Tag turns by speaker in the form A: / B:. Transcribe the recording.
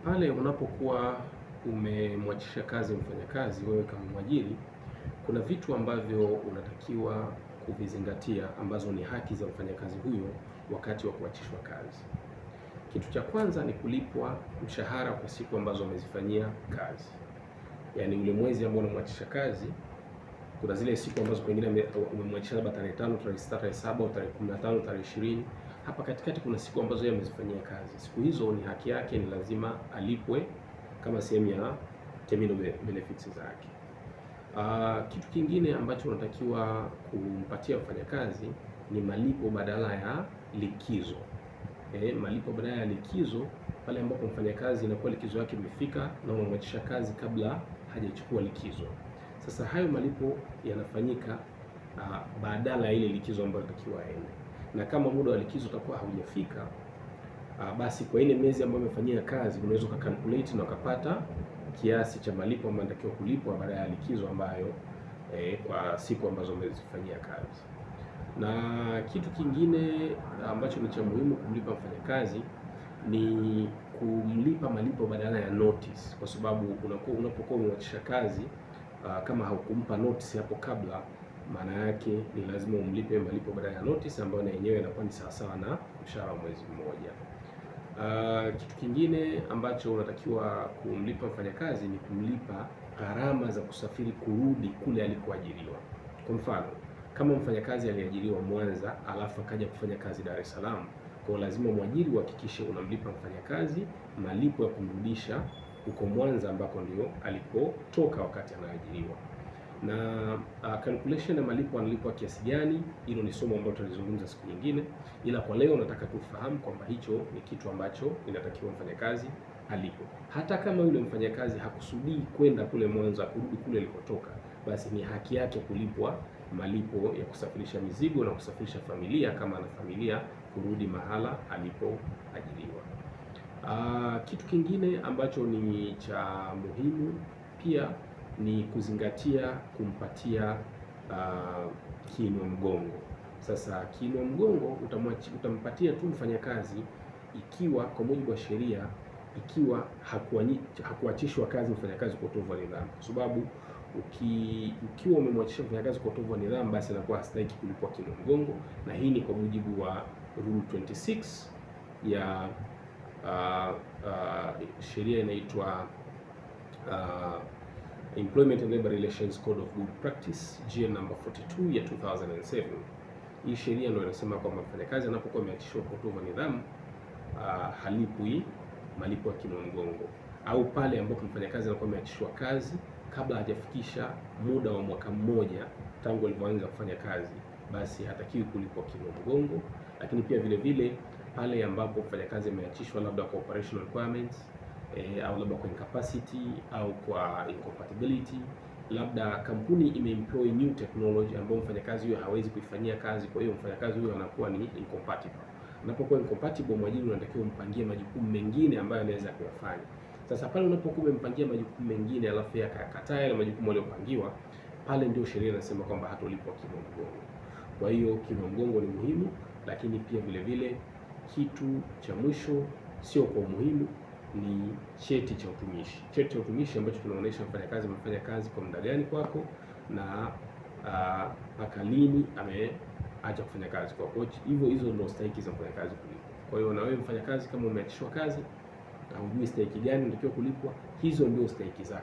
A: Pale unapokuwa umemwachisha kazi mfanyakazi, wewe kama mwajiri, kuna vitu ambavyo unatakiwa kuvizingatia ambazo ni haki za mfanyakazi huyo wakati wa kuachishwa kazi. Kitu cha kwanza ni kulipwa mshahara kwa siku ambazo amezifanyia kazi, yaani ule mwezi ambao unamwachisha kazi, kuna zile siku ambazo pengine umemwachisha labda tarehe 5, tarehe 6, tarehe 7, tarehe 15, tarehe 20. Hapa katikati kuna siku ambazo yeye amezifanyia kazi. Siku hizo ni haki yake, ni lazima alipwe kama sehemu ya terminal benefits zake. Kitu kingine ambacho unatakiwa kumpatia mfanyakazi ni malipo badala ya likizo. Malipo badala ya likizo pale ambapo mfanyakazi inakuwa likizo yake imefika na unamwachisha kazi kabla hajachukua likizo. Sasa hayo malipo yanafanyika badala ya ile likizo ambayo anatakiwa aende, na kama muda wa likizo utakuwa haujafika, basi kwa ile miezi ambayo amefanyia kazi unaweza ukakalculate na ukapata kiasi cha malipo ambayo anatakiwa kulipwa baada ya likizo ambayo kwa siku ambazo amezifanyia kazi. Na kitu kingine ambacho ni cha muhimu kumlipa mfanyakazi ni kumlipa malipo badala ya notice, kwa sababu unakuwa unapokuwa umemwachisha kazi kama haukumpa notice hapo kabla, maana yake ni lazima umlipe malipo badala ya notice ambayo na yenyewe inakuwa ni sawasawa na mshahara wa mwezi mmoja. Kitu kingine ambacho unatakiwa kumlipa mfanyakazi ni kumlipa gharama za kusafiri kurudi kule alikoajiriwa. Kwa mfano, kama mfanyakazi aliajiriwa Mwanza alafu akaja kufanya kazi Dar es Salaam, kwa lazima mwajiri uhakikishe unamlipa mfanyakazi malipo ya kumrudisha huko Mwanza ambako ndio alipotoka wakati anaajiriwa. Na calculation ya malipo analipwa kiasi gani, hilo ni somo ambalo tutalizungumza siku nyingine, ila kwa leo nataka tufahamu kwamba hicho ni kitu ambacho inatakiwa mfanyakazi alipo, hata kama yule mfanyakazi hakusudii kwenda kule Mwanza, kurudi kule alikotoka, basi ni haki yake kulipwa malipo ya kusafirisha mizigo na kusafirisha familia kama ana familia kurudi mahala alipoajiriwa. Kitu kingine ambacho ni cha muhimu pia ni kuzingatia kumpatia kiinua mgongo. Sasa kiinua mgongo utampatia tu mfanyakazi ikiwa kwa mujibu wa sheria, ikiwa hakuachishwa kazi mfanyakazi kwa utovu wa nidhamu, kwa sababu ukiwa umemwachisha mfanyakazi kwa utovu wa nidhamu, basi anakuwa hastahiki kulipwa kiinua mgongo, na hii ni kwa mujibu wa Rule 26 ya sheria inaitwa Employment and Labor Relations Code of Good Practice GN number 42 ya 2007. Hii sheria ndio inasema kwamba mfanyakazi anapokuwa ameachishwa kwa utovu wa nidhamu halipwi malipo ya kiinua mgongo, au pale ambapo mfanyakazi anakuwa ameachishwa kazi kabla hajafikisha muda wa mwaka mmoja tangu alipoanza kufanya kazi, basi hatakiwi kulipwa kiinua mgongo. Lakini pia vile vile pale ambapo mfanyakazi ameachishwa labda kwa operational requirements au labda kwa incapacity au kwa incompatibility, labda kampuni imeemploy new technology ambayo mfanyakazi huyo hawezi kuifanyia kazi, kwa hiyo mfanyakazi huyo anakuwa ni incompatible. Unapokuwa incompatible, mwajiri unatakiwa umpangie majukumu mengine ambayo anaweza kuyafanya. Sasa pale unapokuwa umempangia majukumu mengine alafu yeye akakataa yale majukumu aliyopangiwa, pale ndio sheria inasema kwamba hatolipwa kiinua mgongo. Kwa hiyo kiinua mgongo ni muhimu, lakini pia vile vile kitu cha mwisho, sio kwa umuhimu, ni cheti cha utumishi. Cheti cha utumishi ambacho kinaonyesha mfanyakazi amefanya kazi kwa muda gani kwako na mpaka lini ameacha kufanya kazi kwako. Hivyo hizo ndio stahiki za mfanyakazi kulipwa. Kwa hiyo na wewe mfanyakazi, kama umeachishwa kazi na hujui stahiki gani unatakiwa kulipwa, hizo ndio stahiki zako.